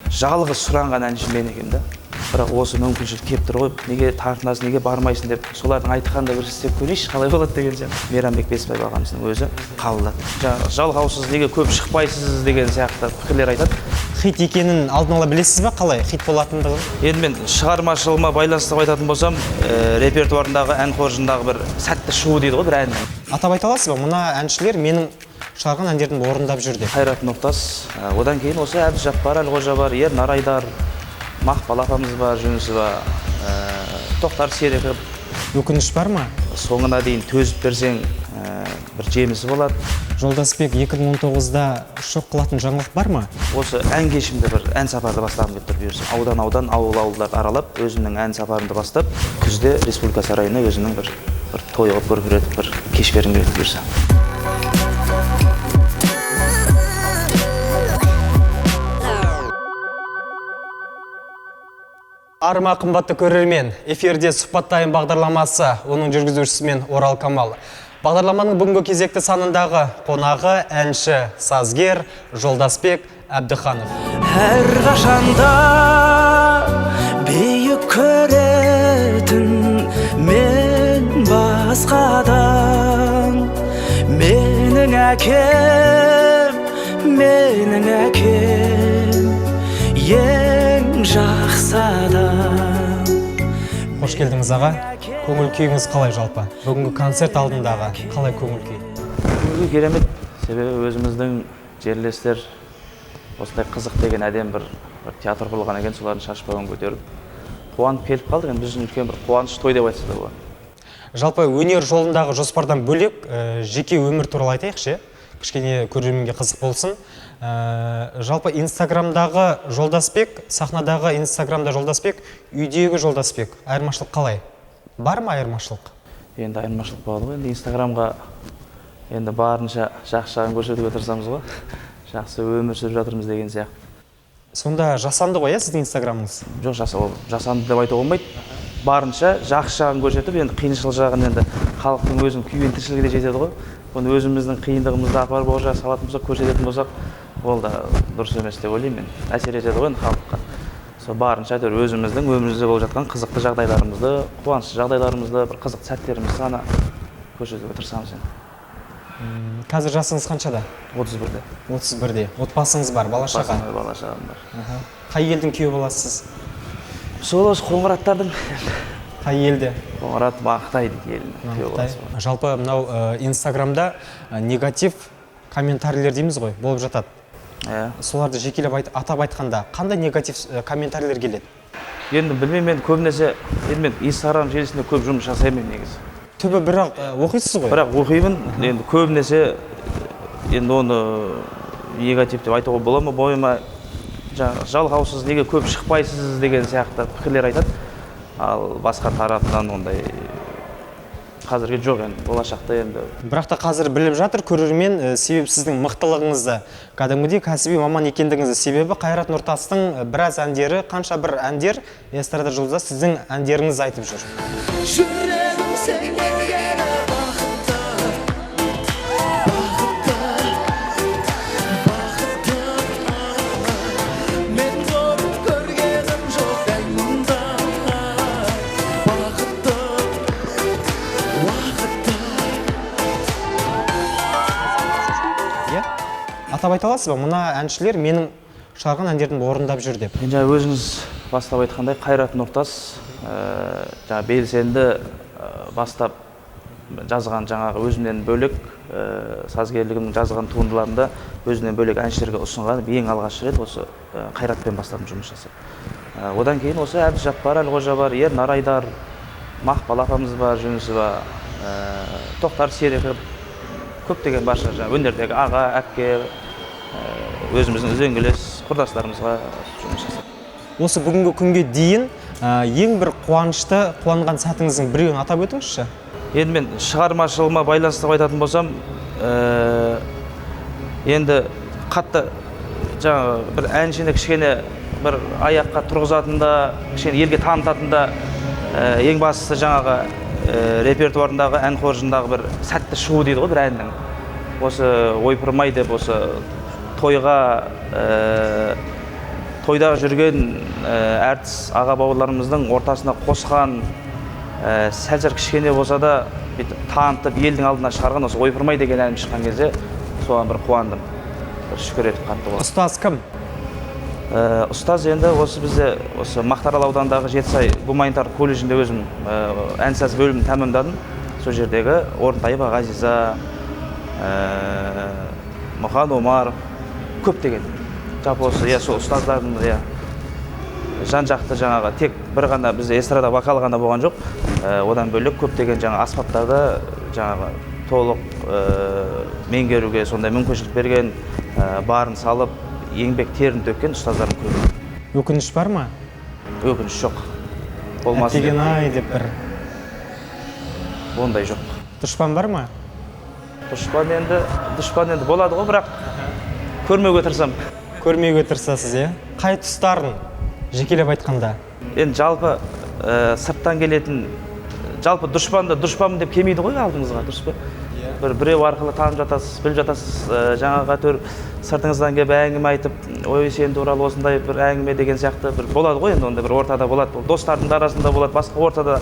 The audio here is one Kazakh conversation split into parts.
Жалғыз сұранған әнші мен екенмін да. Бірақ осы мүмкіншілік келіп тұр ғой, неге тартынасың, неге бармайсың деп солардың айтқанында бір істеп көрейінші, қалай болады деген сияқты. Мейрамбек Бесбаев ағамыздың өзі қабылдады. Жаңағы жалғаусыз неге көп шықпайсыз деген сияқты пікірлер айтады. Хит екенін алдын ала білесіз ба, қалай хит болатындығын? Енді мен шығармашылығыма байланысты айтатын болсам, репертуарындағы ән қоржындағы бір сәтті шығу дейді ғой бір әннің. Атап айта аласыз ба, мына әншілер менің шығарған әндерімді орындап жүр деп? Қайрат Нұртас, одан кейін осы Әбдіжаппар Әлқожа бар, Ернар Айдар, Мақпал апамыз бар, Жүнісова, Тоқтар Серіков. Өкініш бар ма? Соңына дейін төзіп берсең, бір жемісі болады. Жолдасбек, 2019-да шок қылатын жаңалық бар ма? Осы ән кешімді бір ән сапарды бастағым келіп тұр бұйырса. Аудан-аудан, ауыл-ауылдарды аралап, өзімнің ән сапарымды бастап, күзде Республика сарайына өзімнің бір той қылып көркіретіп бір кеш бергім келеді бұйырса. Арма қымбатты көрермен, эфирде Сұхбат Тайм бағдарламасы, оның жүргізушісімен Орал Камал. Бағдарламаның бүгінгі кезекті санындағы қонағы әнші, сазгер Жолдасбек Әбдіханов. Әрқашанда биік көретін мен басқадан, менің әкем, менің әкем ең жақсы адам. Қош келдіңіз, аға. Көңіл күйіңіз қалай жалпы? Бүгінгі концерт алдындағы қалай көңіл күй? Көңіл күй керемет. Себебі өзіміздің жерлестер осындай қызық деген әдемі бір театр құрылған екен, солардың шашбауын көтеріп қуанып келіп қалдық. Енді біз үшін үлкен бір қуаныш, той деп айтса да болады. Жалпы өнер жолындағы жоспардан бөлек, жеке өмір туралы айтайықшы, кішкене көрерменге қызық болсын. Жалпы Инстаграмдағы Жолдасбек, сахнадағы Инстаграмда Жолдасбек, үйдегі Жолдасбек, айырмашылық қалай? Бар ма айырмашылық? Енді айырмашылық болады ғой. Енді Инстаграмға енді барынша жақсы жағын көрсетуге тырысамыз ғой. Жақсы өмір сүріп жатырмыз деген сияқты. Сонда жасанды ғой, иә, сіздің Инстаграмыңыз? Жоқ, жасанды деп айтуға болмайды. Барынша жақсы жағын көрсетіп, енді қиыншылық жағын енді халықтың өзінің күйбең тіршілігі де жетеді ғой. Оны өзіміздің қиындығымызды апарып ол жаққа салатын болсақ, көрсететін болсақ, ол да дұрыс емес деп ойлаймын мен. Әсер етеді ғой енді халыққа. Сол барынша әйтеуір өзіміздің өмірімізде болып жатқан қызықты жағдайларымызды, қуанышты жағдайларымызды, бір қызықты сәттерімізді ғана көрсетуге тырысамыз енді. Қазір жасыңыз қаншада? 31-де. 31-де. Отбасыңыз бар, бала шаға? Отбасым бар, бала шағам бар. Қай елдің күйеу баласысыз? Сол осы Қоңыраттардың. Қай елде? Қоңырат, Маңғытай дейді елінің күйеу Маңғытай. баласы. Жалпы мынау Инстаграмда негатив комментарийлер дейміз ғой, болып жатады. Иә. Соларды жекелеп атап айтқанда қандай негатив комментарийлер келеді? Енді білмеймін, мен көбінесе енді мен Инстаграм желісінде көп жұмыс жасаймын негізі. Түбі бірақ оқисыз ғой? Бірақ оқимын. Енді көбінесе енді оны негатив деп айтуға бола ма, болмай ма, жаңағы жалғаусыз неге көп шықпайсыз деген сияқты пікірлер айтады. Ал басқа тарапынан ондай қазірге жоқ енді, болашақта енді. Бірақ та қазір біліп жатыр көрермен, себебі сіздің мықтылығыңызды, кәдімгідей кәсіби маман екендігіңізді. Себебі Қайрат Нұртастың біраз әндері, қанша бір әндер эстрада жұлдызы сіздің әндеріңізді айтып жүр. Жүрегім сенен гөрі бақытты, бақытты, бақытты. Мен бұрын көргенім жоқ дәл мұндай бақытты, уақытты. Иә? Атап айта аласыз ба, мына әншілер менің шығарған әндерімді орындап жүр деп? Енді жаңа өзіңіз бастап айтқандай, Қайрат Нұртас, жаңа белсенді бастап жазған жаңағы өзімнен бөлек, сазгерлігімнің жазған туындыларында өзімнен бөлек әншілерге ұсынған ең алғаш рет осы Қайратпен бастадым жұмыс жасап. Одан кейін осы Әбдіжаппар Әлқожа бар, Ернар Айдар, Мақпал апамыз бар, Жүнісова, Тоқтар Серіков, көптеген барша жаңа өнердегі аға, әпке, өзіміздің үзеңгілес құрдастарымызға жұмыс жасап. Осы бүгінгі күнге дейін, ең бір қуанышты, қуанған сәтіңіздің біреуін атап өтіңізші. Енді мен шығармашылығыма байланысты айтатын болсам, енді қатты жаңағы бір әншіні кішкене бір аяққа тұрғызатында, кішкене елге танытатында, ең бастысы жаңағы репертуарындағы ән қоржындағы бір сәтті шығу дейді ғой бір әннің. Осы ойпырмай деп осы тойға Тойда жүрген әртіс аға бауырларымыздың ортасына қосқан, сәл-сәл кішкене болса да бүйтіп танытып елдің алдына шығарған осы «Ойпырмай» деген әнім шыққан кезде соған бір қуандым, бір шүкір етіп қатты қуандым. Ұстаз кім? Ұстаз енді осы бізде, осы Мақтаарал ауданындағы Жетісай гуманитарлық колледжінде өзім ән саз бөлімін тәмамдадым. Сол жердегі Орынтаева Ғазиза, Мұқан Омаров, көптеген жалпы осы, иә, сол ұстаздардың, иә, жан жақты жаңағы тек бір ғана бізде эстрада вокал ғана болған жоқ, одан бөлек көптеген жаңа аспаптарды жаңағы толық меңгеруге сондай мүмкіншілік берген, барын салып еңбек терін төккен ұстаздарым көп. Өкініш бар ма? Өкініш жоқ, болмасын Әттеген деп. ай деп бір. Ондай жоқ. Дұшпан бар ма? Дұшпан енді болады ғой, бірақ көрмеуге тырысамын. Көрмеуге тырысасыз, иә. Қай тұстарын, жекелеп айтқанда? Енді жалпы сырттан келетін, жалпы дұшпанды дұшпанмын деп келмейді ғой алдыңызға, дұрыс па? Бір біреу арқылы танып жатасыз, біліп жатасыз, жаңағы әйтеуір сыртыңыздан келіп әңгіме айтып, ой, сен туралы осындай бір әңгіме деген сияқты бір болады ғой. Енді ондай бір ортада болады, ол достардың да арасында болады, басқа ортада,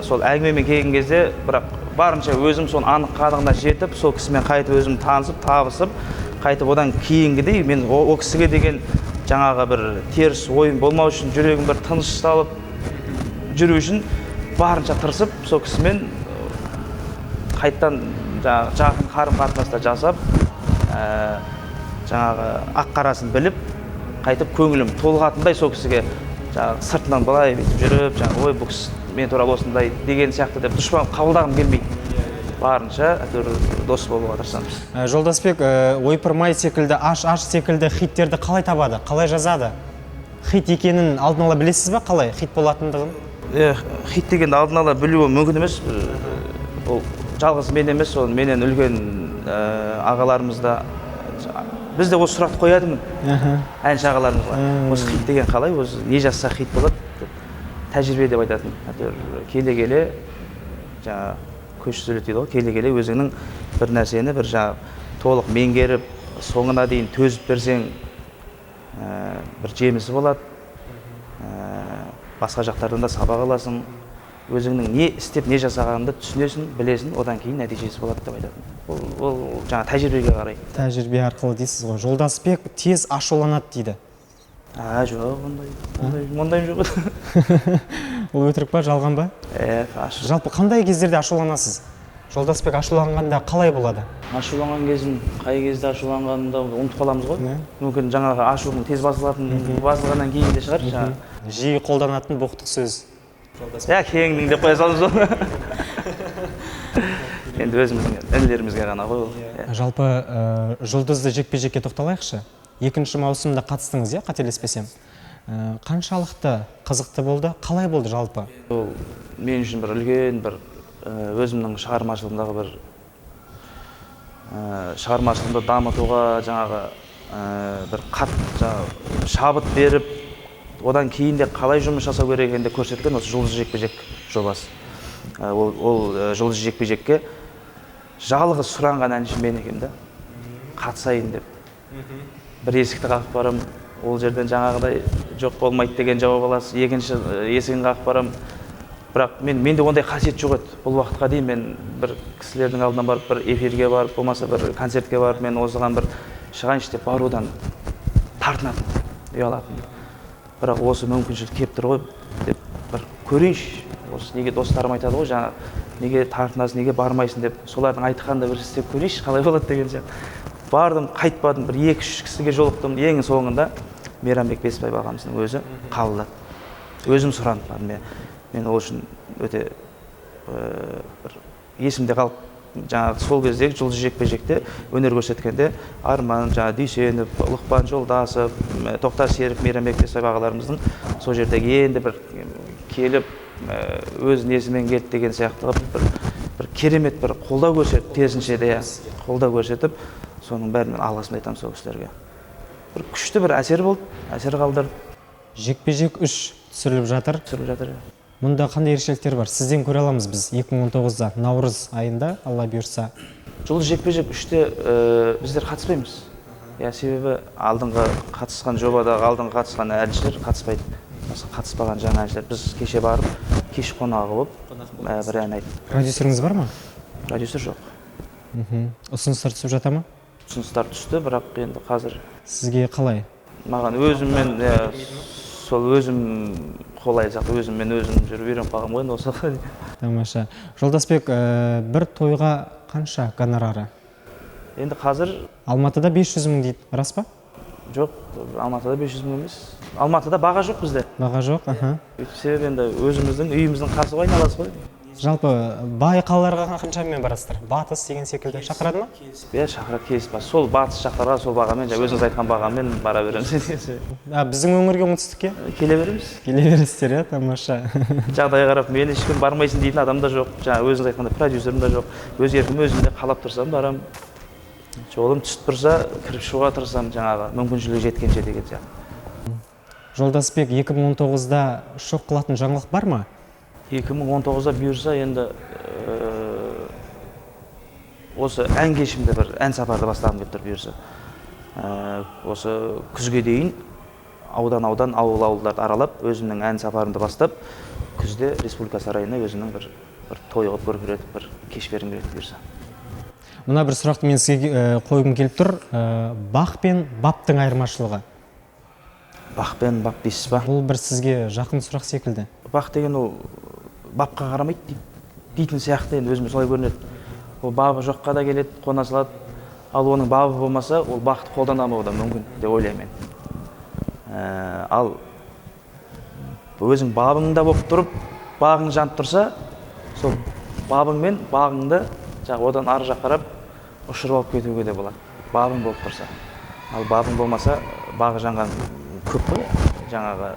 сол әңгімемен келген кезде, бірақ барынша өзім соның анық қанығына жетіп, сол кісімен қайтып өзім танысып, табысып, қайтып одан кейінгідей мен ол кісіге деген жаңағы бір теріс ойым болмау үшін, жүрегім бір тынышталып жүру үшін барынша тырысып, сол кісімен қайттан жаңағы жақын қарым қатынаста жасап, жаңағы ақ қарасын біліп, қайтып көңілім толығатындай, сол кісіге жаңағы сыртынан былай бүйтіп жүріп, жаңағы ой, бұл кісі мен туралы осындай деген сияқты деп дұшпан қабылдағым келмейді. Барынша әйтеуір дос болуға тырысамыз. Жолдасбек, «Ойпырмай» секілді, «Аш аш» секілді хиттерді қалай табады, қалай жазады? Хит екенін алдын ала білесіз ба, қалай хит болатындығын? Хит дегенді алдын ала білу мүмкін емес. Ол жалғыз мен емес, ол менен үлкен ағаларымыз да, біз де осы сұрақты қоятынмын әнші ағаларымызға: осы хит деген қалай өзі, не жазса хит болады деп. Тәжірибе деп айтатын. Әйтеуір келе келе жаңағы көш түзеледі дейді ғой, келе келе өзіңнің бір нәрсені бір жаңағы толық меңгеріп, соңына дейін төзіп берсең, бір жемісі болады. Басқа жақтардан да сабақ аласың, өзіңнің не істеп, не жасағаныңды түсінесің, білесің, одан кейін нәтижесі болады деп айтатын. Ол жаңа тәжірибеге қарай. Тәжірибе арқылы дейсіз ғой. Жолдасбек тез ашуланады дейді. А, жоқ, ондайым жоқ. Ол өтірік па, жалған ба? Е, ашу Жалпы қандай кездерде ашуланасыз? Жолдасбек ашуланғанда қалай болады? Ашуланған кезім, қай кезде ашуланғанымды ұмытып қаламыз ғой. Мүмкін, жаңағы ашуым тез басылатын, басылғаннан кейін де шығар жаңағы. Жиі қолданатын боқтық сөз? Иә, кеңдің деп қоя саламыз ғой енді, өзіміздің інілерімізге ғана ғой ол. Иә. Жалпы жұлдызды жекпе жекке тоқталайықшы. Екінші маусымда қатыстыңыз, иә, қателеспесем. Қаншалықты қызықты болды, қалай болды жалпы? Ол мен үшін бір үлкен бір өзімнің шығармашылығымдағы бір шығармашылығымды дамытуға жаңағы бір қат жаңағы шабыт беріп, одан кейін де қалай жұмыс жасау керек екенін де көрсеткен осы «Жұлдызды жекпе жек» жобасы. Ол «Жұлдызды жекпе жекке» жалғыз сұранған әнші мен екенмін да, қатысайын деп. Бір есікті қағып барамын, ол жерден жаңағыдай жоқ, болмайды деген жауап аласыз. Екінші есігін қағып барамын. Бірақ менде ондай қасиет жоқ еді бұл уақытқа дейін. Мен бір кісілердің алдына барып, бір эфирге барып, болмаса бір концертке барып, мен осыған бір шығайыншы деп барудан тартынатын, ұялатын. Бірақ осы мүмкіншілік келіп тұр ғой деп бір көрейінші осы. Неге, достарым айтады ғой жаңа, неге тартынасың, неге бармайсың деп. Солардың айтқанын бір істеп көрейінші, қалай болады деген сияқты. Бардым, қайтпадым, бір екі үш кісіге жолықтым. Ең соңында Мейрамбек Бесбаев ағамыздың өзі қабылдады. Өзім сұранып бардым. Мен ол үшін өте бір есімде қалып, жаңағы сол кездегі «Жұлдыз жекпе жекте» өнер көрсеткенде Арман жаңағы Дүйсенов, Лұқпан Жолдасов, Тоқтар Серік, Мейрамбек Бесбаев ағаларымыздың сол жердегі енді бір келіп, өз несімен келді деген сияқты қылып бір керемет бір қолдау көрсетіп, керісінше де, иә, қолдау көрсетіп, соның бәрін мен алғысымды айтамын сол кісілерге. Бір күшті бір әсер болды, әсер қалдырды. «Жекпе жек 3» түсіріліп жатыр. Түсіріліп жатыр, иә. Мұнда қандай ерекшеліктер бар, сізден көре аламыз біз 2019-да наурыз айында, Алла бұйырса? «Жұлдыз жекпе жек 3-те» біздер қатыспаймыз. Иә, себебі алдыңғы қатысқан жобадағы алдыңғы қатысқан әншілер қатыспайды. Басқа қатыспаған жаңа әншілер. Біз кеше барып, кеш қонағы болып, бір ән айттық. Продюсеріңіз бар ма? Продюсер жоқ. Ұсыныстар түсіп жата ма? Ұсыныстар түсті, бірақ енді қазір Сізге қалай? Маған өзіммен, иә, сол өзім қолайлы сияқты, өзіммен өзім жүріп үйреніп қалғанмын ғой енді осы. Тамаша. Жолдасбек, бір тойға қанша гонорары? Енді қазір Алматыда 500 мың дейді, рас па? Жоқ, Алматыда 500 мың емес. Алматыда баға жоқ бізде. Баға жоқ, аха. Себебі енді өзіміздің үйіміздің қасы ғой, айналасы ғой. Жалпы бай қалаларға қаншамен барасыздар? Батыс деген секілді шақырады ма? Иә, шақырады, келіспес. Сол батыс жақтарға сол бағамен, жаңа өзіңіз айтқан бағамен бара береміз. А, біздің өңірге, оңтүстікке? Келе береміз. Келе бересіздер, иә, тамаша. Жағдайға қарап, мені ешкім бармайсың дейтін адам да жоқ. Жаңа өзіңіз айтқандай продюсерім де жоқ. Өз еркім өзімде, қалап тұрсам барамын. Жолым түсіп тұрса, кіріп шығуға тырысамын, жаңағы мүмкіншілігі жеткенше деген сияқты. Жолдасбек, 2019-да шок қылатын жаңалық бар ма? 2019-да бұйырса енді осы ән кешімде бір ән сапарды бастағым келіп тұр бұйырса. Осы күзге дейін аудан-аудан, ауыл-ауылдарды аралап, өзімнің ән сапарымды бастап, күзде Республика сарайына өзімнің бір той қылып көркіретіп бір кеш бергім келеді бұйырса. Мына бір сұрақты мен сізге қойғым келіп тұр. Бақ пен баптың айырмашылығы. Бақ пен бап дейсіз ба? Бұл бір сізге жақын сұрақ секілді. Бақ деген ол бапқа қарамайды дейтін сияқты, енді өзіме солай көрінеді. Ол бабы жоққа да келеді, қона салады. Ал оның бабы болмаса, ол бақты қолдана алмауы да мүмкін деп ойлаймын мен. Ал өзің бабыңда болып тұрып, бағың жанып тұрса, сол бабыңмен бағыңды жаңағы одан ары жаққа қарап ұшырып алып кетуге де болады. Бабың болып тұрса. Ал бабың болмаса, бағы жанған көп қой, жаңағы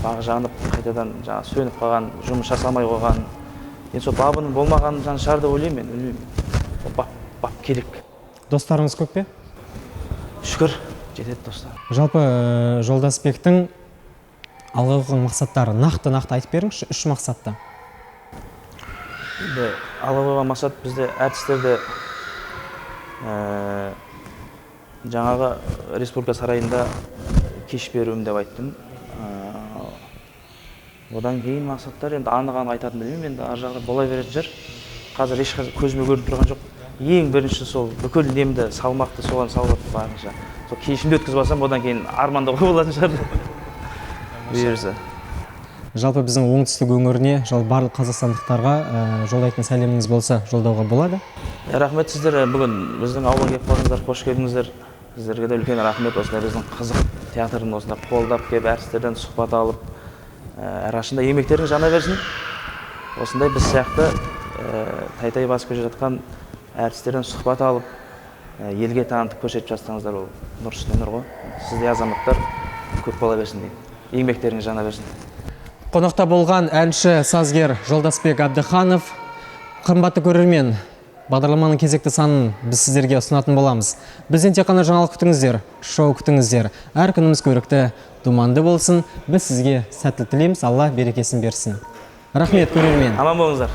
бағы жанып қайтадан жаңағы сөніп қалған, жұмыс жасамай қойған. Енді сол бабының болмағанын жан шығар деп ойлаймын мен, білмеймін. Ол бап керек. Достарыңыз көп пе? Шүкір, жетеді достар. Жалпы Жолдасбектің алға қойған мақсаттары нақты-нақты айтып беріңізші, үш мақсатты. Енді алға қойған мақсат бізде әртістерде жаңағы Республика сарайында кеш беруім деп айттым. Одан кейін мақсаттар енді анық-анық айтатын білмеймін, енді ар жағында бола беретін шығар. Қазір ешқашан көзіме көрініп тұрған жоқ. Ең бірінші сол бүкіл немді, салмақты соған салып барынша. Сол кешімді өткізіп алсам, одан кейін армандауға болатын шығар. Бұйырса. Жалпы біздің оңтүстік өңіріне, жалпы барлық қазақстандықтарға жолдайтын сәлеміңіз болса, жолдауға болады. Рахмет сіздер, бүгін біздің ауылға келіп қалдыңыздар, қош келдіңіздер. Сіздерге де үлкен рахмет, осындай біздің қызық театрын осындай қолдап келіп, әртістерден сұхбат алып, әрқашанда еңбектеріңіз жана берсін. Осындай біз сияқты тай-тай басып келе жатқан әртістерден сұхбат алып, елге танытып көрсетіп жатсаңыздар, ол нұр үстіне нұр ғой. Сіздей азаматтар көп бола берсін деймін. Еңбектеріңіз жана берсін. Қонақта болған әнші, сазгер Жолдасбек Әбдіханов. Қымбатты көрермен, бағдарламаның кезекті санын біз сіздерге ұсынатын боламыз. Бізден тек қана жаңалық күтіңіздер, шоу күтіңіздер. Әр күніміз көрікті, думанды болсын. Біз сізге сәттілік тілейміз, Алла берекесін берсін. Рахмет, көрермен. Аман болыңыздар.